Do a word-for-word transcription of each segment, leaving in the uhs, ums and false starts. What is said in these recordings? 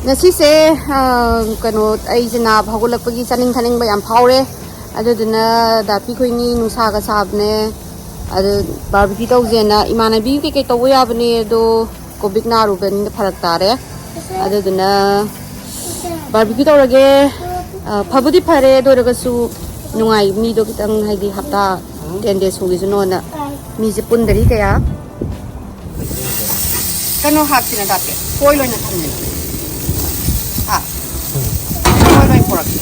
ꯉꯁꯤꯁꯦ, ꯑ, ꯀꯩꯅꯣ, ꯑꯩꯁꯦ ꯅꯥꯕ ꯍꯧꯒꯠꯂꯛꯄꯒꯤ ꯆꯥꯅꯤꯡ ꯊꯛꯅꯤꯡꯕ ꯌꯥꯝ ꯐꯥꯎꯔꯦ꯫ ꯑꯗꯨꯗꯨꯅ ꯗꯥꯄꯤ ꯈꯣꯏꯅꯤ ꯅꯨꯡꯁꯥꯒ ꯁꯥꯕꯅꯦ꯫ ꯑꯗꯨ ꯕꯥꯔꯕꯤꯀ꯭ꯌꯨ ꯇꯧꯁꯦꯅ ꯏꯃꯥꯟꯅꯕꯤ ꯀꯩꯀꯩ ꯇꯧꯕ ꯌꯥꯕꯅꯦ, ꯑꯗꯣ ꯀꯣꯚꯤꯗ ꯅꯥꯔꯨꯕꯅꯤꯅ ꯐꯔꯛ ꯇꯥꯔꯦ꯫ ꯑꯗꯨꯗꯨꯅ ꯕꯥꯔꯕꯤꯀ꯭ꯌꯨ ꯇꯧꯔꯒꯦ꯫ ꯑ, ꯐꯕꯨꯗꯤ ꯐꯔꯦ, ꯑꯗꯨ ꯑꯣꯏꯔꯒꯁꯨ ꯅꯨꯡꯉꯥꯏ꯫ ꯃꯤꯗꯣ ꯈꯤꯇꯪ, ꯍꯥꯏꯗꯤ, ꯍꯞꯇꯥ ꯇꯦꯟ ꯗꯦꯖ ꯁꯨꯈꯤꯁꯅꯣꯅ ꯃꯤꯁꯦ ꯄꯨꯟꯗꯔꯤ ꯀꯌꯥ꯫ ꯀꯩꯅꯣ ꯍꯥꯞꯁꯤꯅ ꯇꯥꯛꯀꯦ꯫ ꯐꯣꯏꯜ ꯑꯣꯏꯅ ꯊꯝꯖꯤꯜꯂꯣ꯫ ꯍꯥ? ꯐꯣꯏꯜ ꯑꯣꯏꯅ ꯄꯨꯔꯛꯀꯦ꯫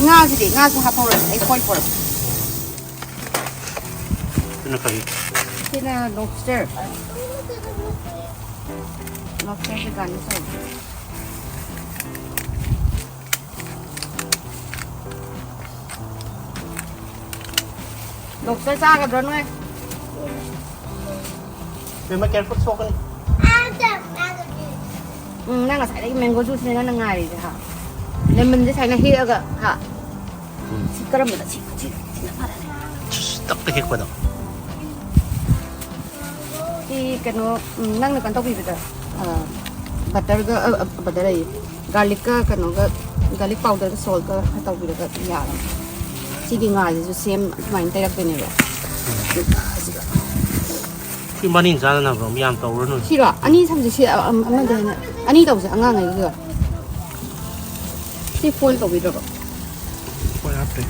ꯉꯥꯁꯤꯗꯤ, ꯉꯥꯁꯨ ꯍꯥꯞꯍꯧꯔꯁꯤ꯫ ꯑꯩ ꯐꯣꯏꯜ ꯄꯨꯔꯛꯀꯦ꯫ ꯑꯗꯨꯅ ꯀꯔꯤ? ꯁꯤꯅ ꯂꯣꯕꯁꯇꯔ꯫ ꯂꯣꯕꯁꯇꯔꯁꯦ ꯒꯥꯔꯅꯤꯁ ꯇꯧꯒꯦ꯫ ꯂꯣꯕꯁꯇꯔ ꯆꯥꯒꯗ꯭ꯔꯣ ꯅꯣꯏ? ꯕꯦꯝꯃ, ꯀꯦꯔꯐꯨꯠ ꯁꯣꯛꯀꯅꯤ꯫ ꯎꯝ, ꯅꯪ ꯉꯁꯥꯏꯗꯒꯤ ꯃꯦꯡꯒꯣ ꯖꯨꯁꯅꯦ ꯅꯪꯅ ꯉꯥꯏꯔꯤꯁꯦ, ꯍꯥ? ꯂꯦꯃꯟꯁꯦ ꯁꯨꯃꯥꯏꯅ ꯍꯦꯛꯑꯒ, ꯍꯥ? ꯁꯤ ꯀꯔꯝꯕꯅ? ꯁꯤ, ꯁꯤ, ꯁꯤꯅ ꯐꯔꯅꯤ꯫ ꯇꯞꯇ ꯍꯦꯛꯄꯗꯣ꯫ ꯁꯤ ꯀꯩꯅꯣ, ꯎꯝ, ꯅꯪꯅ ꯀꯩꯅꯣ ꯇꯧꯕꯤꯕꯗ, ꯑ, ꯕꯇꯔꯒ, ꯑ, ꯑ, ꯕꯇꯔ ꯑꯌꯦ, ꯒꯥꯔꯂꯤꯛꯀ ꯀꯩꯅꯣꯒ, ꯒꯥꯔꯂꯤꯛ ꯄꯥꯎꯗꯔꯒ ꯁꯣꯜꯠꯀ ꯈꯔ ꯇꯧꯕꯤꯔꯒ ꯑꯗꯨꯝ ꯌꯥꯔꯅꯤ꯫ ꯁꯤꯒꯤ ꯉꯥꯁꯤꯁꯨ ꯁꯦꯝ ꯑꯗꯨꯃꯥꯏꯅ ꯇꯩꯔꯛꯇꯣꯏꯅꯦꯕ꯫ ꯁꯤ ꯉꯥꯁꯤꯒ꯫ ꯁꯤ ꯃꯔꯤꯟ ꯆꯥꯅꯅꯕ ꯑꯃꯨꯛ ꯌꯥꯝ ꯇꯧꯔꯅꯨ꯫ ꯁꯤꯔꯣ? ꯑꯅꯤ ꯊꯝꯁꯦ꯫ ꯁꯤ, ꯑ-, ꯑꯝ-, ꯑꯃꯗ ꯍꯦꯟꯅ ꯑꯅꯤ ꯇꯧꯁꯦ ꯑꯉꯥꯡꯈꯩꯒꯤꯒ꯫ ꯁꯤ ꯐꯣꯏꯜ ꯇꯧꯕꯤꯗ꯭ꯔꯕꯣ? ꯐꯣꯏꯜ ꯍꯥꯞꯇꯦ꯫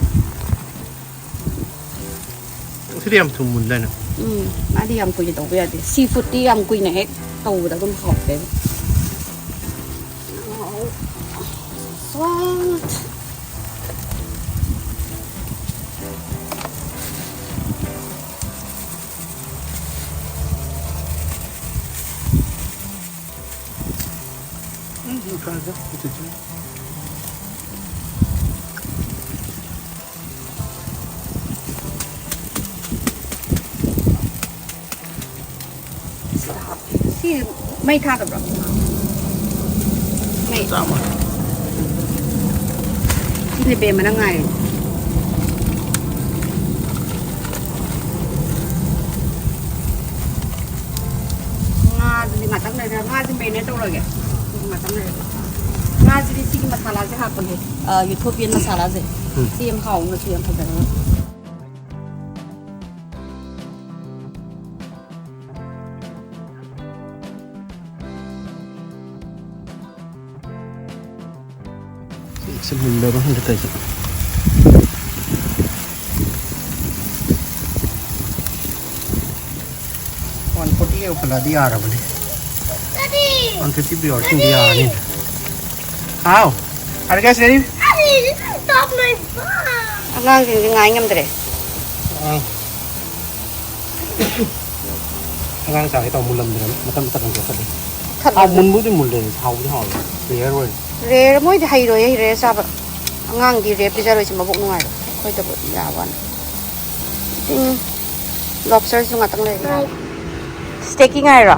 ꯁꯤꯗꯤ ꯌꯥꯝ ꯊꯨꯝ ꯃꯨꯟꯗꯥꯏꯅꯦ꯫ ꯎꯝ, ꯃꯥꯗꯤ ꯌꯥꯝ ꯀꯨꯏꯅ ꯇꯧꯕ ꯌꯥꯗꯦ꯫ ꯁꯤ ꯐꯨꯗꯇꯤ ꯌꯥꯝ ꯀꯨꯏꯅ ꯍꯦꯛ ꯇꯧꯕꯗ ꯑꯗꯨꯝ ꯍꯥꯎꯇꯦꯕ꯫ Salt. ꯎꯝ, ꯂꯨꯈ꯭ꯔꯥꯗ, ꯎꯆꯨꯆꯨ꯫ ꯁꯤ ꯃꯩ ꯊꯥꯗꯕ꯭ꯔꯣ? ꯃꯩ꯫ ꯆꯥꯝꯃ꯫ ꯁꯤꯅ ꯕꯦꯝꯃꯅ ꯉꯥꯏꯔꯤꯅꯦ꯫ ꯉꯥ ꯑꯗꯨꯗꯤ ꯉꯥꯛꯇꯪ ꯂꯩꯔꯒ ꯉꯥꯁꯦ marinate ꯇꯧꯔꯒꯦ꯫ ꯑꯗꯨꯒ ꯉꯥꯛꯇꯪ ꯂꯩꯔꯒ ꯉꯥꯁꯤꯗꯤ ꯁꯤꯒꯤ ꯃꯁꯥꯂꯥꯁꯦ ꯍꯥꯞꯄꯒꯦ꯫ ꯑ, Ethiopian ꯃꯁꯥꯂꯥꯁꯦ꯫ ꯎꯝ꯫ ꯁꯤ ꯌꯥꯝ ꯍꯥꯎꯅ, ꯁꯤ ꯌꯥꯝ ꯐꯖꯅ꯫ ꯁꯤ ꯃꯨꯜꯂꯕ ꯈꯪꯗꯦ ꯇꯧꯔꯤꯁꯦ꯫ One forty ꯌꯧꯈꯠꯂꯛꯑꯗꯤ ꯌꯥꯔꯕꯅꯦ꯫ One fifty ꯄꯤꯌꯣꯔꯁꯤꯡꯗꯤ ꯌꯥꯔꯅꯤ꯫ ꯍꯥꯎ꯫ Are you guys ready? Stop my phone. ꯑꯉꯥꯡꯁꯤꯡꯁꯦ ꯉꯥꯏ ꯉꯝꯗ꯭ꯔꯦ꯫ ꯑꯉꯥꯡ꯫ ꯑꯉꯥꯡ ꯆꯥꯒꯦ ꯇꯧ ꯃꯨꯜꯂꯝꯗ꯭ꯔꯦ꯫ ꯃꯇꯝ ꯃꯇꯝ ꯆꯠꯈ꯭ꯔꯦ꯫ ꯊꯠꯂꯣ꯫ ꯍꯥꯎ, ꯃꯨꯟꯕꯨꯗꯤ ꯃꯨꯜꯂꯦ꯫ ꯍꯥꯎꯕꯨꯗꯤ ꯍꯥꯎꯋꯦ꯫ Rare ꯑꯣꯏ꯫ Rare ꯃꯣꯏꯗꯤ ꯍꯩꯔꯣꯏꯌꯦ, rare ꯆꯥꯕ꯫ ꯑꯉꯥꯡꯗꯤ rare ꯄꯤꯖꯔꯣꯏꯁꯦ, ꯃꯕꯨꯛ ꯅꯨꯡꯉꯥꯏꯔꯣꯏ꯫ ꯑꯩꯈꯣꯏꯗꯕꯨ ꯌꯥꯕ ꯋꯥꯅꯤ꯫ ꯎꯝ꯫ Lobsterꯁꯨ ꯉꯥꯛꯇꯪ ꯂꯩꯔꯒ꯫ Steaky ꯉꯥꯏꯔꯣ?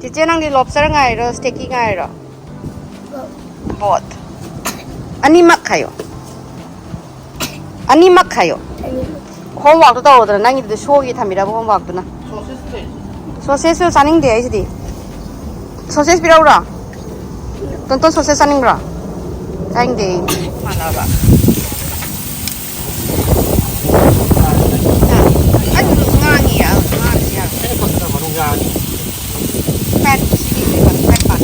ꯆꯤꯆꯦ, ꯅꯪꯗꯤ lobster ꯉꯥꯏꯔꯣ, steaky ꯉꯥꯏꯔꯣ? Both. ꯑꯅꯤꯃꯛ ꯍꯥꯏꯌꯣ꯫ ꯑꯅꯤꯃꯛ ꯍꯥꯏꯌꯣ꯫ Homeworkꯇꯣ ꯇꯧꯔꯣꯗꯅ, ꯅꯪꯒꯤꯗꯨꯗꯤ ꯁꯣꯒꯤ ꯊꯝꯕꯤꯔꯕ homeworkꯇꯨꯅ? Sausageꯁꯨ ꯆꯥꯅꯤꯡꯗꯦ ꯑꯩꯁꯤꯗꯤ꯫ Sausage ꯄꯤꯔꯛꯎꯔꯣ? ꯇꯣꯟꯇꯣꯟ sausage ꯆꯥꯅꯤꯡꯕ꯭ꯔꯣ? ꯆꯥꯅꯤꯡꯗꯦ ꯑꯩ꯫ ꯃꯥꯟꯅꯕ꯫ ꯍꯥ? ꯑꯗꯨꯗꯣ ꯉꯥꯡꯉꯤ, ꯑ, ꯉꯥꯡꯉꯤ ꯌꯥꯔꯣꯏ꯫ ꯑꯩꯅ ꯄꯣꯠꯇꯨꯗ ꯃꯅꯨꯡ ꯌꯥꯅꯤ꯫ Fat ꯁꯤꯗꯤ ꯂꯩꯕ, fat part꯫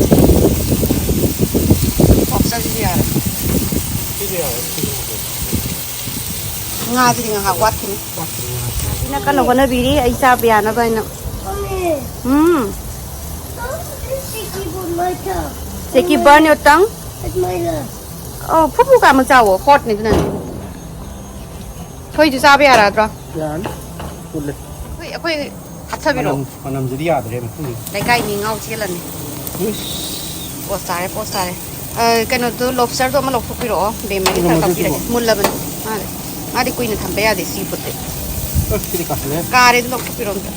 Lobsterꯁꯤꯗꯤ ꯌꯥꯔꯦ꯫ ꯁꯤꯁꯨ ꯌꯥꯔꯦ, ꯁꯤꯁꯨ ꯃꯈꯣꯏ꯫ ꯉꯥꯁꯤꯗꯤ ꯉꯥꯏꯍꯥꯛ ꯋꯥꯠꯈꯤꯅꯤ꯫ ꯋꯥꯠꯈꯤꯅꯤ ꯉꯥꯏꯍꯥꯛ꯫ ꯁꯤꯅ ꯀꯟꯅ ꯍꯣꯠꯅꯕꯤꯔꯤ ꯑꯩ ꯆꯥꯕ ꯌꯥꯅꯕ ꯍꯥꯏꯅ꯫ Mommy, um. Don't put this sticky on my tongue. Sticky burn your tongue? At my love. ꯑꯣ, ꯐꯨ ꯐꯨ ꯀꯥꯝꯃ ꯆꯥꯎꯋꯣ, hotꯅꯤ ꯑꯗꯨꯅꯅꯦ꯫ ꯊꯣꯏꯁꯨ ꯆꯥꯕ ꯌꯥꯔꯗ꯭ꯔꯣ? ꯌꯥꯔꯅꯤ꯫ ꯄꯨꯜꯂꯦ꯫ ꯑꯩꯈꯣꯏ, ꯑꯩꯈꯣꯏ ꯍꯥꯞꯊꯕꯤꯔꯣ꯫ ꯃꯅꯝ, ꯃꯅꯝꯁꯤꯗꯤ ꯌꯥꯗ꯭ꯔꯦ ꯃꯈꯨꯝꯁꯤꯗꯤ꯫ ꯂꯩꯀꯥꯏ ꯃꯤ ꯉꯥꯎ ꯆꯦꯜꯂꯅꯤ꯫ ꯏꯁ꯫ ꯄꯣꯁ ꯇꯥꯔꯦ, ꯄꯣꯁ ꯇꯥꯔꯦ꯫ ꯑ, ꯀꯩꯅꯣꯗꯣ, lobsterꯗꯣ ꯑꯃ ꯂꯧꯊꯣꯛꯄꯤꯔꯛꯑꯣ꯫ ꯕꯦꯝꯃꯒꯤ ꯈꯔ ꯀꯩꯅꯣꯗꯣ ꯀꯛꯄꯤꯔꯒꯦ꯫ ꯁꯤꯕꯣ? ꯃꯨꯜꯂꯕꯅꯤ꯫ ꯃꯥꯗꯤ, ꯃꯥꯗꯤ ꯀꯨꯏꯅ ꯊꯝꯕ ꯌꯥꯗꯦ, seafoodꯇꯤ꯫ ꯑꯁ, ꯁꯤꯗꯤ ꯀꯥꯁꯤꯜꯂꯦ꯫ ꯀꯥꯔꯦ, ꯑꯗꯨ ꯂꯧꯊꯣꯛꯄꯤꯔꯛꯑꯣ ꯑꯝꯇ꯫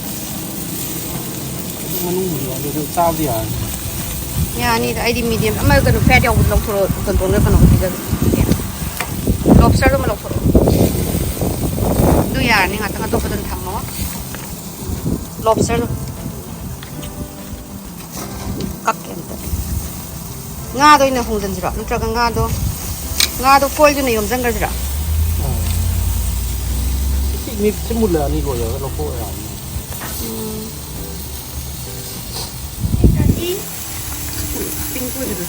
ꯑꯗꯨ ꯃꯅꯨꯡꯒꯤ ꯋꯥꯗꯨ ꯑꯗꯨ ꯆꯥꯕꯗꯤ ꯌꯥꯔꯅꯤ꯫ ꯌꯥꯅꯤꯗ, ꯑꯩꯗꯤ medium ꯑꯃ ꯀꯩꯅꯣ fat ꯌꯥꯎꯕꯗꯣ ꯂꯧꯊꯣꯔꯛꯑꯣ, ꯇꯣꯟꯇꯣꯟꯒ ꯀꯩꯅꯣꯒ ꯄꯤꯖꯒꯦ꯫ Lobsterꯗꯨꯃ ꯂꯧꯊꯣꯔꯛꯑꯣ꯫ ꯑꯗꯨ ꯌꯥꯔꯅꯤ, ꯉꯥꯛꯇꯪ ꯑꯇꯣꯞꯄꯗ ꯊꯝꯃꯣ꯫ Lobsterꯗꯣ꯫ ꯀꯛꯀꯦ ꯑꯝꯇ꯫ ꯉꯥꯗꯣ ꯑꯣꯏꯅ ꯍꯣꯡꯖꯤꯟꯁꯤꯔꯣ? ꯅꯠꯇ꯭ꯔꯒ ꯉꯥꯗꯣ, ꯉꯥꯗꯣ ꯐꯣꯏꯜꯗꯨꯅ ꯌꯣꯝꯁꯤꯟꯈ꯭ꯔꯁꯤꯔꯣ? ꯁꯤ ꯃꯤꯠꯁꯦ ꯃꯨꯜꯂꯛꯑꯅꯤ, ꯂꯣꯏꯔꯒ ꯂꯧꯊꯣꯛꯑ ꯌꯥꯔꯅꯤ꯫ ꯄꯤꯡ ꯑꯣꯏꯕꯗꯣ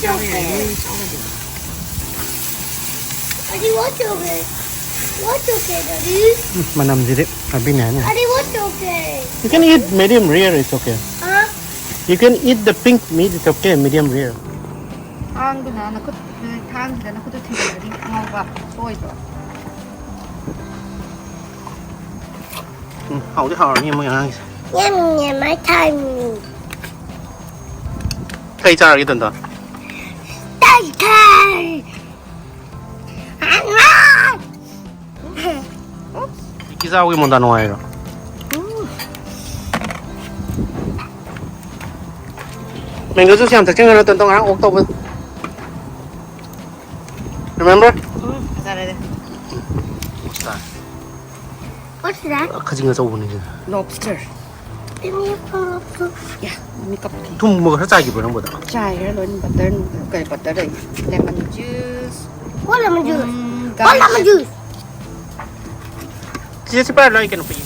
ꯆꯥꯎꯔꯗꯤ꯫ Daddy, what's okay? What's okay, Daddy? ꯎꯝ, ꯃꯅꯝꯁꯤꯗꯤ ꯍꯥꯞꯄꯤꯅꯦ ꯍꯥꯏꯅꯤ꯫ Daddy, what's okay? You can eat medium rare, it's okay. Huh? You can eat the pink meat, it's okay, medium rare. ꯊꯥꯡꯗꯨꯅ ꯅꯈꯨꯠ, ꯊꯥꯡꯁꯤꯗ ꯅꯈꯨꯠꯇ ꯊꯤꯡꯖꯤꯜꯂꯗꯤ ꯉꯥꯎꯕ ꯁꯣꯏꯗ꯭ꯔꯣ? ꯎꯝ, ꯍꯥꯎꯗꯤ ꯍꯥꯎꯔꯅꯤ ꯃꯣꯏ ꯑꯉꯥꯡꯁꯦ꯫ Yum, yum, my time. ꯀꯩ ꯆꯥꯔꯒꯦ, ꯇꯟꯗꯣ? Tay tay. ꯀꯤ ꯆꯥꯎꯒꯤ ꯃꯣꯟꯗꯥ ꯅꯨꯡꯉꯥꯏꯔꯣ? Mango juice ꯌꯥꯝ ꯊꯛꯆꯟꯒꯅꯨ, ꯇꯟꯗꯣ, ꯉꯔꯥꯡ ꯑꯣꯛ ꯇꯧꯕ꯫ Remember? ꯎꯝ, ꯐꯖꯔꯦ꯫ What's that? ꯈꯖꯤꯡ ꯑꯆꯧꯕꯅꯤ ꯁꯤꯗ꯫ Lobster. Give me a phone. ꯌꯥ, ꯃꯤꯀꯞꯀꯤ꯫ ꯊꯨꯝꯒ ꯈꯔ ꯆꯥꯏꯈꯤꯕ꯭ꯔꯣ ꯅꯪꯕꯨꯗ? ꯆꯥꯏꯈ꯭ꯔꯦ ꯂꯣꯏꯅ꯫ ꯕꯇꯔ, ꯀꯩ ꯕꯇꯔ ꯂꯩ? Lemon juice. What lemon juice? Um, What lemon juice? ꯆꯤꯆꯦ, ꯁꯤ ꯄꯥꯏꯔ ꯂꯥꯛꯏ ꯀꯩꯅꯣ ꯄꯤꯒꯦ꯫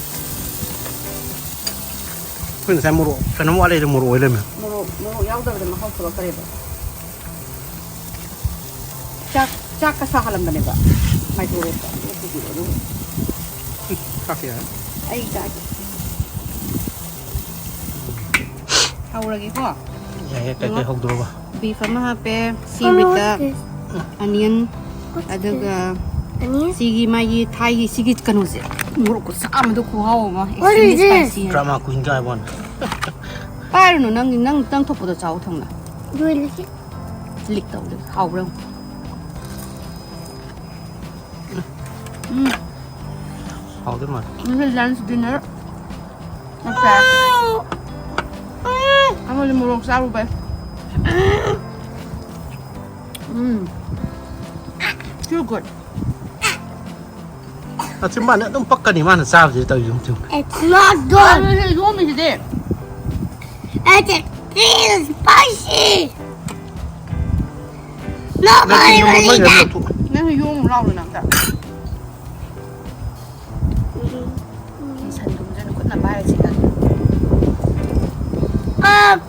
ꯑꯩꯈꯣꯏ ꯉꯁꯥꯏ ꯃꯣꯔꯣꯛ ꯀꯩꯅꯣꯝ ꯋꯥꯠꯂꯦꯗ, ꯃꯣꯔꯣꯛ ꯑꯣꯏ ꯂꯩꯔꯝꯃꯦ꯫ ꯃꯣꯔꯣꯛ, ꯃꯣꯔꯣꯛ ꯌꯥꯎꯗꯕꯗ ꯃꯍꯥꯎ ꯊꯣꯛꯂꯛꯇꯔꯦꯕ꯫ ꯆꯥꯛ, ꯆꯥꯛꯀ ꯁꯥꯍꯜꯂꯝꯕꯅꯦꯕ ꯃꯥꯏꯀ꯭ꯔꯣꯋꯦꯞꯇ꯫ ꯑꯗꯨꯒ ꯄꯨꯕꯤꯔꯛꯑꯣ ꯑꯗꯨꯒ꯫ ꯆꯥꯛꯀꯦ꯫ ꯑꯩ ꯆꯥꯒꯦ꯫ ꯍꯧꯔꯒꯦꯀꯣ꯫ ꯌꯥꯏꯌꯦ, ꯀꯩꯀꯩ ꯍꯧꯗꯣꯔꯕ? Beef ꯑꯃ ꯍꯥꯞꯄꯦ, seaweedꯇ onion, ꯑꯗꯨꯒ Onion? ꯁꯤꯒꯤ ꯃꯥꯒꯤ ꯊꯥꯏꯒꯤ ꯁꯤꯒꯤ ꯀꯩꯅꯣꯁꯦ, ꯃꯣꯔꯣꯛ ꯈꯨꯁꯥ ꯑꯃꯗꯣ, ꯈꯨꯍꯥꯎ ꯑꯃ, What is extremely this? Spicy high. Drama queen guy one. ꯄꯥꯏꯔꯨꯅꯨ, ꯅꯪ, ꯅꯪ, ꯅꯪ ꯊꯣꯛꯄꯗꯣ ꯆꯥꯎ ꯊꯣꯡꯅ꯫ Do you like it? Lick ꯇꯧꯗꯣꯏ ꯍꯥꯎꯕ꯭ꯔꯥ ꯌꯦꯡꯉꯨ꯫ ꯎꯝ, ꯍꯥꯎꯗꯣꯏ ꯃꯥꯜꯂꯦ꯫ ꯉꯁꯤ lunch dinner ꯆꯥꯛ ꯆꯥꯏ꯫ ꯑꯃꯗꯤ ꯃꯣꯔꯣꯛ ꯆꯥꯔꯨꯕꯩ꯫ ꯎꯝ, too good. ꯑꯆꯤꯝꯕꯥꯅ ꯑꯗꯨꯝ ꯄꯛꯀꯅꯤ ꯃꯥꯅ ꯆꯥꯕꯁꯤꯗ ꯇꯧꯔꯤꯁꯦ, ꯌꯦꯡꯉꯨ, ꯌꯦꯡꯉꯨ꯫ It's not good. ꯑꯗꯨꯗꯤ ꯌꯣꯝꯃꯤꯁꯤꯗꯤ꯫ It's a This is spicy. No, ꯅꯠꯇꯦ, ꯃꯃꯜ ꯃꯩꯗ ꯂꯧꯊꯣꯛ-, ꯅꯪꯁꯨ ꯌꯣꯝꯃꯨ ꯂꯥꯎꯗꯅ ꯑꯝꯇ꯫ ꯁꯟꯗꯨꯝꯁꯦ ꯈꯨꯠꯅ ꯄꯥꯏꯔ ꯆꯤꯛꯑꯒꯦ꯫ ꯑ꯫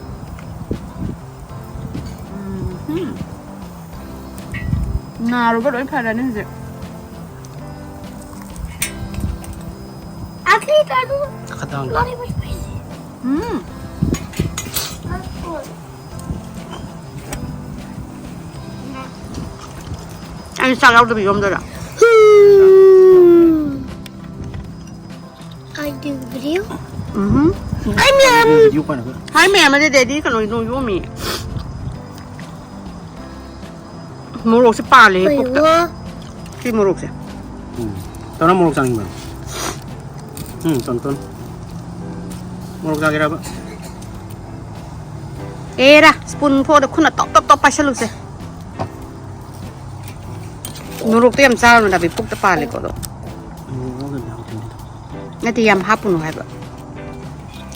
ꯎꯝ, ꯎꯝ꯫ ꯅꯥꯔꯨꯕ ꯂꯣꯏ ꯐꯔꯅꯤ ꯍꯧꯖꯤꯛ꯫ ꯑꯈꯤ ꯇꯥꯗꯨ꯫ ꯈꯇꯪ꯫ ꯂꯣꯔꯤ ꯃꯁ ꯄꯤꯁꯤ꯫ ꯎꯝ꯫ ꯑꯩ ꯆꯥꯛ ꯌꯥꯎꯗꯕꯤ ꯌꯣꯝꯗꯣꯏꯔꯣ? I do video. ꯎꯝ꯫ ꯑꯩ ꯃꯌꯥꯝ꯫ ꯚꯤꯗꯤꯑꯣ ꯀꯥꯟꯅꯕ꯫ ꯍꯥꯏ ꯃꯌꯥꯝ ꯑꯗꯨ ꯗꯦꯗꯤ ꯀꯩꯅꯣ ꯌꯣꯝꯃꯤ꯫ ꯃꯣꯔꯣꯛꯁꯦ ꯄꯥꯜꯂꯦ ꯄꯨꯛꯇ꯫ ꯀꯩꯅꯣ? ꯁꯤ ꯃꯣꯔꯣꯛꯁꯦ꯫ ꯎꯝ꯫ ꯇꯧꯔ ꯃꯣꯔꯣꯛ ꯆꯥꯅꯤꯡꯕ꯭ꯔꯣ? ꯎꯝ, ꯇꯣꯟ ꯇꯣꯟ꯫ ꯃꯣꯔꯣꯛ ꯆꯥꯒꯦꯔꯕ? ꯑꯦꯔꯥ, ꯁ꯭ꯄꯨꯟ ꯐꯣꯔꯗ ꯈꯨꯠꯅ ꯇꯣꯞ ꯇꯣꯞ ꯇꯣꯞ ꯄꯥꯏꯁꯜꯂꯨꯁꯦ꯫ ꯃꯣꯔꯣꯛꯇꯣ ꯌꯥꯝ ꯆꯥꯔꯨꯅꯨ, ꯗꯥꯕꯤ, ꯄꯨꯛꯇ ꯄꯥꯜꯂꯦꯀꯣ ꯑꯗꯣ꯫ ꯃꯣꯔꯣꯛ ꯌꯥꯎꯗ꯭ꯔꯗꯤ ꯍꯥꯎꯇꯦꯅꯦ꯫ ꯅꯠꯇꯦ, ꯌꯥꯝ ꯍꯥꯞꯄꯨꯅꯨ ꯍꯥꯏꯕ꯫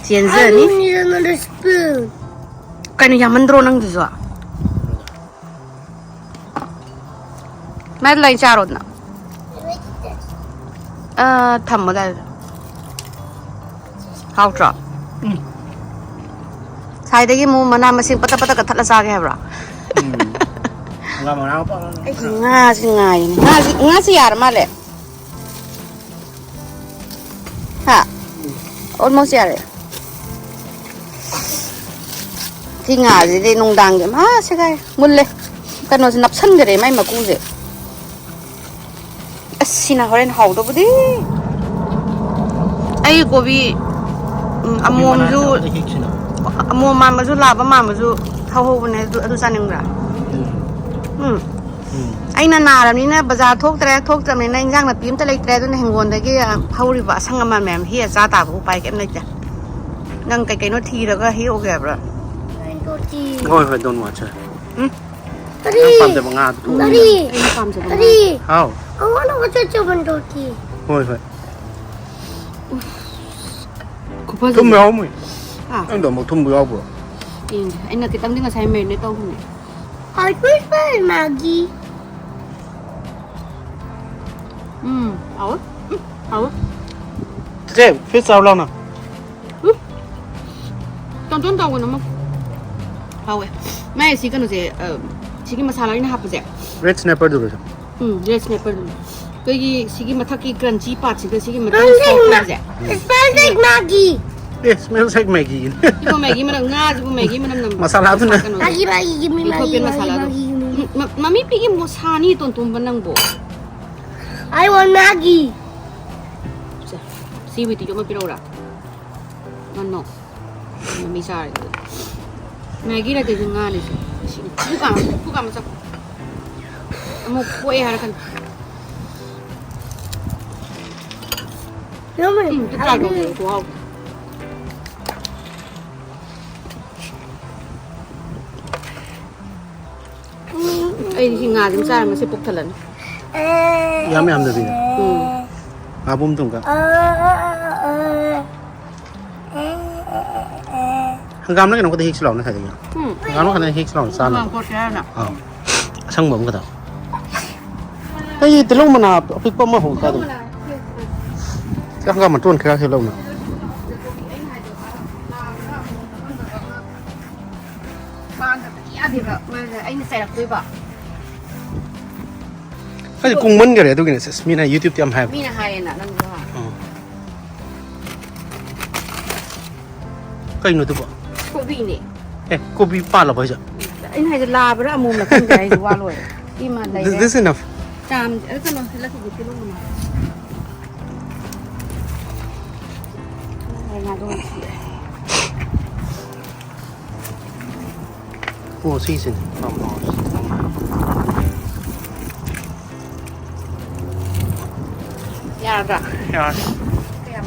ꯆꯦꯟꯖꯔꯅꯤ꯫ I need another spoon. ꯀꯩꯅꯣ, ꯌꯥꯝꯃꯟꯗ꯭ꯔꯣ ꯅꯪꯗꯨꯁꯨ? ꯃꯥꯏ ꯂꯩ ꯆꯥꯔꯣꯗꯅ꯫ ꯑ, ꯊꯝꯃꯣ ꯑꯗꯥꯏꯗ꯫ ꯍꯥꯎꯇ꯭ꯔꯣ? ꯎꯝ꯫ ꯁꯥꯏꯗꯒꯤ ꯑꯃꯨꯛ ꯃꯅꯥ ꯃꯁꯤꯡ ꯄꯇꯛ ꯄꯇꯛ ꯀꯛꯊꯠꯂ ꯆꯥꯒꯦ ꯍꯥꯏꯕ꯭ꯔꯣ? ꯎꯝ꯫ ꯉꯥ ꯃꯔꯥꯡ ꯄꯥꯛꯅ ꯑꯩꯁꯦ ꯉꯥꯁꯦ ꯉꯥꯏꯔꯤꯅꯦ꯫ ꯉꯥꯁꯦ, ꯉꯥꯁꯦ ꯌꯥꯔ ꯃꯥꯜꯂꯦ꯫ ꯍꯥ? Almost ꯌꯥꯔꯦ꯫ ꯁꯤ ꯉꯥꯁꯤꯗꯤ ꯅꯨꯡꯗꯥꯡꯒꯤ ꯃꯥ ꯁꯦꯒꯥꯏ ꯃꯨꯜꯂꯦ꯫ ꯀꯩꯅꯣꯁꯦ ꯅꯞꯁꯟꯈꯔꯦ ꯃꯥꯏ ꯃꯀꯨꯁꯦ꯫ ꯑꯁ, ꯁꯤꯅ ꯍꯣꯔꯦꯟ ꯍꯥꯎꯗꯧꯕꯗꯤ꯫ ꯑꯩ ꯀꯣꯕꯤ, ꯎꯝ, ꯀꯣꯕꯤ ꯃꯅꯥ ꯑꯃꯣꯝꯁꯨ, ꯈꯔ ꯍꯦꯛꯁꯤꯅ꯫ ꯑꯃꯣꯝ ꯃꯥꯟꯕꯁꯨ ꯂꯥꯕ ꯃꯥꯟꯕꯁꯨ ꯍꯧꯍꯧꯕꯅꯦ꯫ ꯑꯗꯨ, ꯑꯗꯨ ꯆꯥꯅꯤꯡꯕ꯭ꯔꯥ? ꯎꯝ꯫ ꯎꯝ꯫ ꯎꯝ꯫ ꯑꯩꯅ ꯅꯥꯔꯕꯅꯤꯅ ꯕꯖꯥꯔ ꯊꯣꯛꯇ꯭ꯔꯦ, ꯊꯣꯛꯇ꯭ꯔꯕꯅꯤꯅ ꯏꯟꯖꯥꯡ ꯅꯥꯄꯤ ꯑꯝꯇ ꯂꯩꯇ꯭ꯔꯦ꯫ ꯑꯗꯨꯅ ꯍꯤꯡꯒꯣꯜꯗꯒꯤ, ꯑ, ꯍꯧꯔꯤꯕ ꯑꯁꯪ ꯑꯃꯥꯟ ꯃꯌꯥꯝ ꯍꯦꯛꯑ ꯆꯥ ꯇꯥꯕ, ꯎꯄꯥꯏ ꯀꯩꯝ ꯂꯩꯇꯦ꯫ ꯅꯪ ꯀꯩ ꯀꯩꯅꯣ ꯊꯤꯔꯒ ꯍꯦꯛꯎꯒꯦ ꯍꯥꯏꯕ꯭ꯔꯥ? ꯍꯣꯏ, ꯍꯣꯏ, don't watch her. ꯎꯝ? ꯀꯔꯤ? ꯅꯪ ꯄꯥꯝꯖꯕ ꯉꯥꯗꯨ ꯊꯣꯛꯑꯣ꯫ ꯀꯔꯤ? ꯑꯩꯅ ꯄꯥꯝꯖꯕ ꯀꯔꯤ? ꯉꯥ꯫ ꯍꯥꯎ꯫ I wanna watch a German turkey. ꯍꯣꯏ, ꯍꯣꯏ꯫ ꯈꯨꯐꯖꯁꯦ꯫ ꯊꯨꯝ ꯌꯥꯎꯔꯝꯃꯣꯏ꯫ ꯍꯥ? ꯅꯪꯗꯣ ꯑꯃꯨꯛ ꯊꯨꯝꯕ ꯌꯥꯎꯕ꯭ꯔꯣ? ꯌꯦꯡꯒꯦ꯫ ꯑꯩꯅ ꯈꯤꯇꯪꯗꯤ ꯉꯁꯥꯏ marinate ꯇꯧꯈꯤꯕꯅꯦ꯫ ꯍꯥꯎꯏ, ꯄꯨꯁꯄꯥ, ꯃꯦꯒꯤ꯫ ꯎꯝ, ꯍꯥꯎꯋꯦ꯫ ꯎꯝ, ꯍꯥꯎꯋꯦ꯫ ꯆꯦ, fish ꯆꯥꯎ ꯂꯥꯎꯅ꯫ ꯎꯝ꯫ ꯇꯣꯟꯇꯣꯟ ꯇꯧꯒꯅꯨ ꯑꯃ꯫ ꯍꯥꯎꯋꯦ꯫ ꯃꯥꯏ ꯁꯤ ꯀꯩꯅꯣꯁꯦ, ꯑ, ꯁꯤꯒꯤ ꯃꯁꯥꯂꯥ ꯑꯩꯅ ꯍꯥꯞꯄꯁꯦ꯫ Red snapper ꯗꯨꯒꯁꯨ꯫ ꯎꯝ, red snapper ꯗꯨꯅꯤ꯫ ꯑꯩꯈꯣꯏꯒꯤ ꯁꯤꯒꯤ ꯃꯊꯛꯀꯤ crunchy part ꯁꯤꯒ ꯁꯤꯒꯤ ꯃꯊꯛꯀꯤ soft part ꯁꯦ꯫ Smells like Maggi. ꯑꯦ, smells like Maggi. ꯁꯤꯕꯨ ꯃꯦꯒꯤ ꯃꯅꯝ, ꯉꯥꯁꯤꯕꯨ ꯃꯦꯒꯤ ꯃꯅꯝ ꯅꯝꯕ꯭ꯔꯣ? ꯃꯁꯥꯂꯥꯗꯨꯅ꯫ ꯀꯩꯅꯣꯁꯦ꯫ Maggi, Maggi, give me Maggi, Ethiopian Maggi, ꯃꯁꯥꯂꯥꯗꯣ꯫ Maggi, give me. ꯎꯝ, ꯃ-, ꯃꯃꯤ ꯄꯤꯒꯤ ꯃꯣ-, ꯁꯥꯅꯤ ꯇꯣꯟꯇꯣꯝꯕ ꯅꯪꯕꯣ꯫ I want Maggi. ꯁꯦ, ꯁꯤ ꯋꯤꯇꯤꯗꯣ ꯑꯃ ꯄꯤꯔꯛꯎꯔꯥ? ꯅꯣ, ꯅꯣ꯫ ꯃꯃꯤ ꯆꯥꯔꯦ꯫ ꯃꯦꯒꯤ ꯅꯠꯇꯦ, ꯁꯤ ꯉꯥꯅꯤ ꯁꯤ꯫ ꯁꯤꯅꯤ꯫ ꯈꯨꯀꯥ ꯑꯃ, ꯈꯨꯀꯥ ꯑꯃ ꯆꯥꯎ꯫ ꯑꯃꯨꯛ ꯄꯣꯛꯑꯦ ꯍꯥꯏꯔꯛꯀꯅꯤ꯫ ꯌꯥꯝꯃꯦ꯫ ꯎꯝ, ꯇꯨ ꯆꯥꯎ, ꯆꯥꯎ, ꯆꯥꯎ, ꯈꯨꯍꯥꯎ꯫ ꯑꯩꯗꯤ ꯁꯤ ꯉꯥꯁꯤꯃ ꯆꯥꯔ ꯉꯁꯤ ꯄꯨꯛ ꯊꯜꯂꯅꯤ꯫ ꯌꯥꯝ ꯌꯥꯝꯗꯕꯤꯗ꯫ ꯎꯝ꯫ ꯉꯥꯕꯨꯝ ꯊꯨꯝꯒ꯫ ꯍꯪꯒꯥꯝꯅ ꯀꯩꯅꯣꯝ ꯈꯛꯇ ꯍꯦꯛꯁꯤ ꯂꯥꯎꯅꯦ ꯉꯁꯥꯏꯗꯒꯤ꯫ ꯎꯝ꯫ ꯍꯪꯒꯥꯝꯅ ꯈꯛꯇ ꯍꯦꯛꯁꯤ ꯂꯥꯎꯅꯦ ꯆꯥꯅꯕ꯫ ꯍꯪꯒꯥꯝ ꯀꯣꯠꯀꯦ ꯍꯥꯏꯔꯅ꯫ ꯑꯥ꯫ ꯑꯁꯪꯕ ꯑꯃ ꯈꯛꯇ꯫ ꯑꯩ ꯇꯤꯜꯍꯧ ꯃꯅꯥ ꯑꯄꯤꯛꯄ ꯑꯃ ꯍꯧ ꯀꯥꯏꯗꯅꯣ? ꯍꯪꯒꯥꯝ ꯃꯇꯣꯟ ꯈꯔ ꯍꯦꯛꯂꯛꯎꯅ꯫ ꯄꯥꯟꯗꯕꯗꯤ ꯌꯥꯗꯦꯕ, ꯃꯥꯅ ꯑꯩꯅ ꯆꯩꯔꯛꯇꯣꯏꯕ꯫ ꯑꯩꯗꯤ ꯀꯨꯡꯃꯟꯈꯔꯦ ꯑꯗꯨꯒꯤꯅꯦ, ꯁꯤꯁ, ꯃꯤꯅ YouTube ꯇ ꯌꯥꯝ ꯍꯥꯏꯕ꯫ ꯃꯤꯅ ꯍꯥꯏꯌꯦꯅ ꯅꯪꯁꯨ ꯍꯥ? ꯑꯥ꯫ ꯀꯩꯅꯣ ꯑꯗꯨꯕꯣ? ꯀꯣꯕꯤꯅꯦ꯫ ꯑꯦ, ꯀꯣꯕꯤ ꯄꯥꯜꯂꯕꯣ ꯍꯥꯏꯁꯦ? ꯑꯩꯅ ꯍꯥꯏꯁꯦ ꯂꯥꯕ꯭ꯔꯥ ꯑꯃꯣꯝꯂ ꯈꯪꯗꯦ, ꯑꯩꯁꯨ ꯋꯥ ꯂꯣꯏꯔꯦ꯫ ꯁꯤꯃ ꯂꯩꯔꯦ꯫ This is enough. ꯆꯥꯝ-, ꯑ, ꯀꯩꯅꯣ, ꯁꯤ ꯂꯐꯨꯒꯤ ꯇꯤꯜꯍꯧ ꯃꯅꯥ꯫ ꯉꯥꯗꯣ ꯑꯣꯏꯅ ꯊꯤꯔꯦ꯫ ꯑꯣ, ꯁꯤꯁꯤꯅꯦ꯫ ꯌꯥꯔꯗ꯭ꯔꯥ? ꯌꯥꯔꯦ꯫ ꯀꯌꯥꯝ?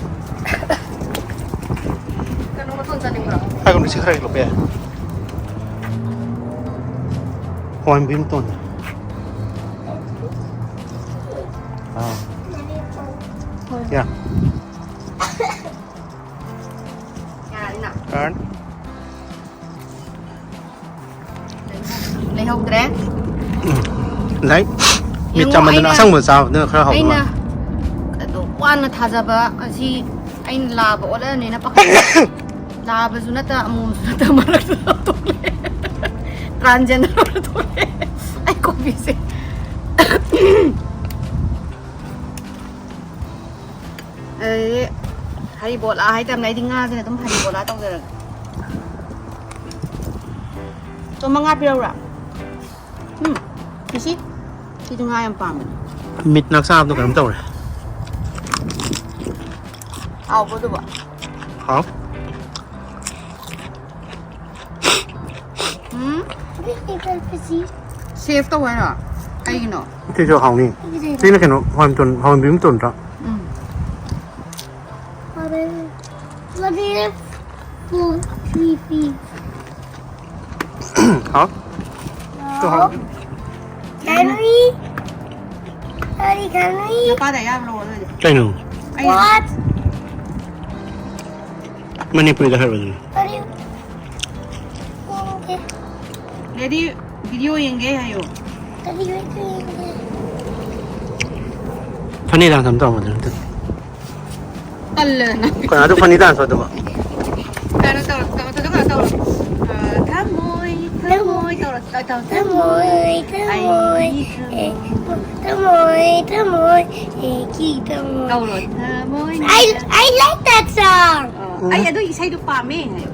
ꯀꯩꯅꯣ ꯃꯇꯣꯟ ꯆꯥꯅꯤꯡꯕ꯭ꯔꯣ? ꯍꯥꯏꯒꯨꯝꯅ ꯁꯤ ꯈꯔ ꯍꯦꯛ ꯂꯧꯕ ꯌꯥꯏ꯫ ꯍꯋꯥꯏ ꯃꯨꯕꯤ ꯃꯇꯣꯟꯁꯦ꯫ ꯑꯥ꯫ ꯌꯥ꯫ ꯌꯥꯔꯅꯤꯅ? ꯌꯥꯔꯅꯤ꯫ ꯌꯧꯗ꯭ꯔꯦ꯫ ꯂꯥꯏꯛ ꯃꯤꯠ ꯌꯦꯡꯉꯣ, ꯆꯥꯝꯃꯟꯗꯅ ꯑꯩꯅ- ꯑꯁꯪꯕ ꯆꯥꯕꯗꯨꯅ ꯈꯔ ꯍꯥꯎꯕ ꯑꯩꯅ ꯃꯥꯜꯂꯦ꯫ ꯑꯗꯨ ꯋꯥꯅ ꯊꯥꯖꯕ ꯑꯁꯤ ꯑꯩꯅ ꯂꯥꯕ ꯑꯣꯜꯂꯛꯑꯅꯤꯅ ꯄꯥꯈꯠꯂꯦ꯫ ꯂꯥꯕꯁꯨ ꯅꯠꯇ ꯑꯃꯣꯝꯁꯨ ꯅꯠꯇ ꯃꯔꯛꯇ ꯊꯣꯛꯂꯛꯑꯦ꯫ ꯇ꯭ꯔꯥꯟꯖꯦꯟꯗꯔ ꯑꯣꯏꯅ ꯊꯣꯛꯂꯛꯑꯦ꯫ ꯑꯩ ꯀꯣꯕꯤꯁꯦ꯫ ꯑꯗꯩꯗꯤ ꯍꯔꯤꯕꯣꯂꯥ ꯍꯥꯏꯇꯥꯔꯅꯦ꯫ ꯑꯩꯗꯤ ꯉꯥꯁꯤꯅ ꯑꯗꯨꯝ ꯍꯔꯤꯕꯣꯂꯥ ꯇꯧꯖꯔꯒꯦ꯫ ꯇꯣ ꯃꯉꯥ ꯄꯤꯔꯛꯎꯔꯥ? ꯎꯝ, ꯁꯤꯁꯤ꯫ ꯁꯤꯁꯨ ꯉꯥ ꯌꯥꯝ ꯄꯥꯝꯕꯅꯦ꯫ ꯃꯤꯠ ꯅꯛꯁꯥꯕꯗꯣ ꯀꯩꯅꯣꯝ ꯇꯧꯔꯦ꯫ ꯍꯥꯎꯕ꯭ꯔꯣ ꯑꯗꯨꯕꯣ? ꯍꯥꯎ꯫ ꯎꯝ? ꯁꯦꯞ ꯇꯧ ꯍꯥꯏꯔꯣ? ꯀꯩꯒꯤꯅꯣ? ꯁꯤꯁꯨ ꯍꯥꯎꯅꯤ꯫ ꯁꯤꯅ ꯀꯩꯅꯣ ꯍꯋꯥꯏ ꯃꯇꯣꯟ, ꯍꯋꯥꯏ ꯃꯨꯕꯤ ꯃꯇꯣꯟ ꯅꯠꯇ꯭ꯔꯥ? ꯎꯝ꯫ What is four, three feet? How. No. Can we? Daddy, can we? ꯅꯄꯥꯗ ꯑꯌꯥꯕ ꯂꯧꯔꯣ ꯑꯗꯨꯗꯤ꯫ ꯀꯩꯅꯣ? ꯑꯩ What? ꯃꯅꯤꯄꯨꯔꯤꯗ ꯍꯥꯏꯔꯣ ꯑꯗꯨꯅ꯫ Daddy, okay. ꯗꯦꯗꯤ ꯚꯤꯗꯤꯑꯣ ꯌꯦꯡꯒꯦ ꯍꯥꯏꯌꯣ꯫ Daddy, wait, wait, wait. ꯐꯅꯤ ꯗꯥꯟꯁ ꯑꯃ ꯇꯧꯔꯝꯕꯗꯨ ꯅꯠꯇꯦ꯫ ꯇꯜꯂꯦꯅ꯫ ꯀꯩꯅꯣ ꯑꯗꯨ ꯐꯅꯤ ꯗꯥꯟꯁ ꯑꯗꯨꯃ꯫ ꯀꯩꯅꯣ ꯇꯧꯔꯣ, ꯇꯧꯔꯣ, ꯇꯧꯔꯣ, ꯇꯧꯔꯣ, ꯇꯧꯔꯣ꯫ ꯑ, ꯊꯃꯣꯏ, ꯊꯃꯣꯏ, ꯇꯧꯔꯣ, ꯇꯧꯔꯣ, ꯇꯧꯔꯣ, ꯇꯧꯔꯣ꯫ ꯊꯃꯣꯏ, ꯊꯃꯣꯏ, ꯑꯦ, ꯊꯃꯣꯏ, ꯊꯃꯣꯏ, ꯑꯩꯒꯤ ꯊꯃꯣꯏ. ꯇꯧꯔꯣ, ꯊꯃꯣꯏ. I, I like that song. ꯑ, ꯑꯩ ꯑꯗꯨ ꯏꯁꯩꯗꯣ ꯄꯥꯝꯃꯦ ꯍꯥꯏꯌꯣ꯫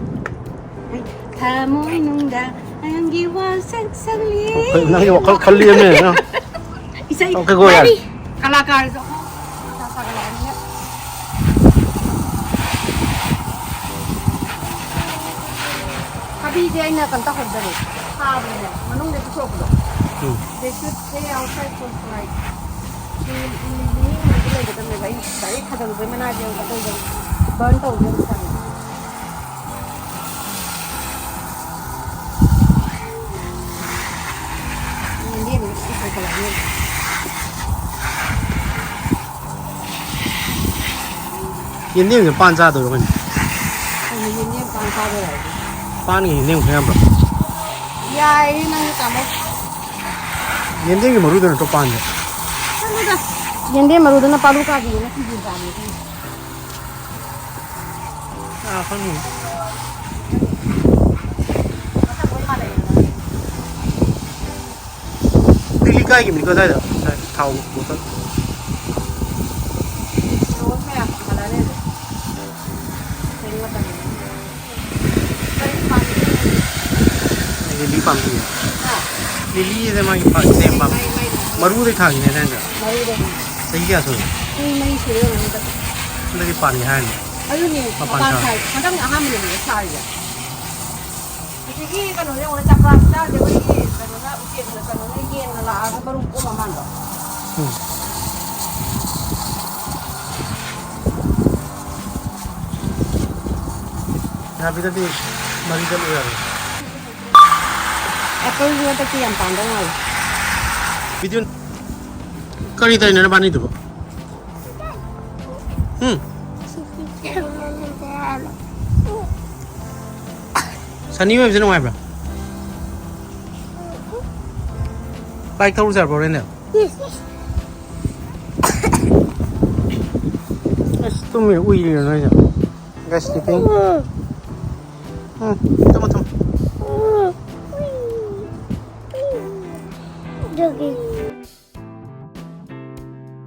ꯊꯃꯣꯏꯅꯨꯡꯗ ꯅꯪꯒꯤ ꯋꯥꯁꯛ ꯁꯛꯂꯤ꯫ ꯅꯪꯒꯤ ꯋꯥꯈꯜ ꯈꯜꯂꯤꯕꯅꯦ ꯅꯪ꯫ ꯏꯁꯩ ꯑꯣꯀꯦ, ꯒꯣ ꯌꯥꯔꯦ꯫ ꯀꯂꯥꯀꯥꯔꯁꯨ ꯁꯥꯒꯠꯂꯛꯑꯅꯤꯅ꯫ ꯊꯕꯤꯁꯦ ꯑꯩꯅ ꯀꯩꯅꯣ ꯇꯧꯍꯧꯗꯔꯦ꯫ ꯊꯥꯕꯅꯦ꯫ ꯃꯅꯨꯡꯗ ꯄꯨꯊꯣꯛꯄꯗꯣ꯫ ꯎꯝ꯫ They should stay outside for like ꯅꯨꯃꯤꯠ ꯅꯤꯅꯤ ꯍꯨꯝꯅꯤꯗꯤ ꯂꯩꯒꯗꯕꯅꯦꯕ꯫ ꯑꯩ ꯗꯥꯏꯔꯦꯛ ꯊꯥꯖꯤꯜꯂꯨꯕꯩ ꯃꯅꯥꯁꯦ ꯑꯃꯨꯛ ꯀꯩꯗꯧꯗꯅ ꯕꯔꯟ ꯇꯧꯗꯅ ꯊꯝꯃꯦ꯫ ꯌꯦꯟꯗꯦꯝꯁꯦ ꯈꯤꯇꯪ ꯁꯣꯏꯁꯜꯂꯛꯑꯅꯤ꯫ ꯌꯦꯟꯗꯦꯝꯁꯦ ꯄꯥꯟ ꯆꯥꯗꯣꯏꯔꯣ ꯀꯩꯅꯣ? ꯑꯩꯅ ꯌꯦꯟꯗꯦꯝ ꯄꯥꯟ ꯆꯥꯗꯣꯏꯔꯣ ꯍꯥꯏꯁꯦ? ꯄꯥꯟꯒ ꯌꯦꯟꯗꯦꯝ ꯈꯔ ꯌꯥꯝꯕ꯭ꯔꯣ? ꯌꯥꯏꯌꯦ, ꯅꯪꯁꯨ ꯇꯥꯃꯣ꯫ ꯌꯦꯟꯗꯦꯝꯒꯤ ꯃꯔꯨꯗꯨ ꯅꯠꯇ꯭ꯔꯣ ꯄꯥꯟꯁꯦ? ꯈꯪꯗꯦꯗ꯫ ꯌꯦꯟꯗꯦꯝ ꯃꯔꯨꯗꯨꯅ ꯄꯥꯂꯨ ꯀꯥꯕꯤꯅ ꯁꯤꯡꯖꯨ ꯆꯥꯕꯅꯦ꯫ ꯑꯥ, ꯈꯪꯉꯤ꯫ ꯂꯤꯛꯂꯤ ꯀꯥꯏꯒꯤꯕꯅꯤꯀꯣ ꯑꯗꯥꯏꯗ, ꯊꯥꯎ ꯕꯣꯇꯜ꯫ ꯂꯤꯂꯤ ꯄꯥꯝꯕꯤ꯫ ꯂꯤꯂꯤꯁꯦ ꯃꯥꯒꯤ ꯄꯥꯝꯕꯤ ꯅꯦꯝ ꯄꯥꯝꯕꯤ꯫ ꯃꯔꯨꯗꯩ ꯊꯥꯈꯤꯅꯦ ꯑꯗꯥꯏꯗ꯫ ꯆꯍꯤ ꯀꯌꯥ ꯁꯨꯔꯦ? ꯍꯟꯗꯛꯇꯤ ꯄꯥꯟꯒꯦ ꯍꯥꯏꯔꯅꯤ꯫ ꯑꯗꯨꯅꯦ, ꯃꯄꯥꯟ ꯃꯄꯥꯟ ꯁꯥ꯫ ꯁꯥꯏ꯫ ꯍꯟꯗꯛꯅ ꯑꯍꯥꯟꯕꯅꯦ ꯁꯥꯔꯤꯁꯦ꯫ ꯍꯧꯖꯤꯛꯀꯤ ꯀꯩꯅꯣꯁꯦ ꯌꯦꯡꯉꯨꯅꯦ, ꯆꯥꯛ ꯆꯥ ꯆꯥꯗꯦ, ꯑꯩꯈꯣꯏꯒꯤ ꯀꯩꯅꯣꯅ, ꯎꯆꯦꯛꯅ, ꯀꯩꯅꯣꯅ ꯌꯦꯟꯅ ꯂꯥꯛꯑꯒ ꯃꯔꯨꯝ ꯀꯣꯛꯑ ꯃꯥꯟꯗ꯭ꯔꯣ? ꯎꯝ꯫ ꯌꯥꯕꯤꯗꯗꯤ ꯃꯔꯤ ꯆꯠꯂꯨ ꯌꯥꯔꯣꯏ꯫ ꯑꯦꯄꯜꯁꯨ ꯍꯟꯗꯛꯇꯤ ꯌꯥꯝ ꯄꯥꯟꯗꯧ ꯃꯥꯜꯂꯦ꯫ ꯚꯤꯗꯤꯑꯣ ꯀꯔꯤ ꯇꯧꯔꯤꯅꯣ ꯅꯕꯥꯅꯤꯗꯨꯕꯣ? ꯎꯝ? ꯁꯅꯤ ꯑꯣꯏꯕꯁꯦ ꯅꯨꯡꯉꯥꯏꯕ꯭ꯔꯥ? ꯕꯥꯏꯛ ꯊꯧꯔꯨꯁꯦ ꯍꯥꯏꯕ꯭ꯔꯣ ꯍꯣꯔꯦꯟꯗꯤ? ꯑꯁ, ꯇꯨꯝꯃꯤ ꯎꯏꯔꯤꯔꯣ ꯅꯣꯏꯁꯦ? Guys, sleeping. ꯎꯝ, ꯇꯨꯝꯃꯣ, ꯇꯨꯝꯃꯣ꯫ ꯑꯗꯨꯒꯤ